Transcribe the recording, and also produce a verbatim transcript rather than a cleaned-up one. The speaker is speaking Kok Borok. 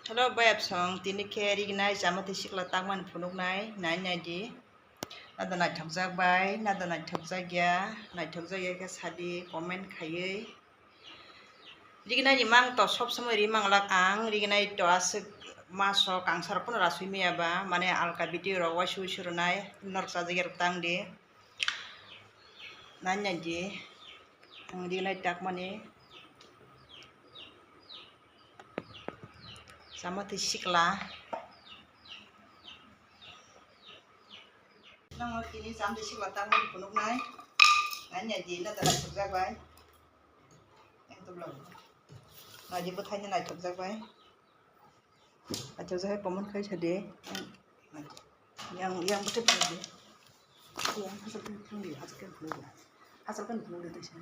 Hello, bayapsong, tini khe rignai chama twi sikla tangmani phunuknai, nai nai di. Nada naithokjak bai, nada naithokjak ya, naithokjak ya khe sadi, comment khaiwi. Rignai ni mang to sob somoi ri manglak ang, rignai to aswk maso kangsaro pono rasui maya ba, mane alka video rok waisi waisi rwnai, norok chajak ya rok tang di. Nai nai di, ang rignai takmani. Chama twi sikla. Nang tini chama twi sikla tangmani phunuknai. Nai nai di, nada naithokjak bai. Yang to vlog. Nai di, bwthaini naithokjak bai. Naithokjak hai comment khai sadi. Yang, yang bwthai phunuk di. Yang hachal khe phunuk di, hachal khe phunuk di. Hachal khe phunuk di, tei sa.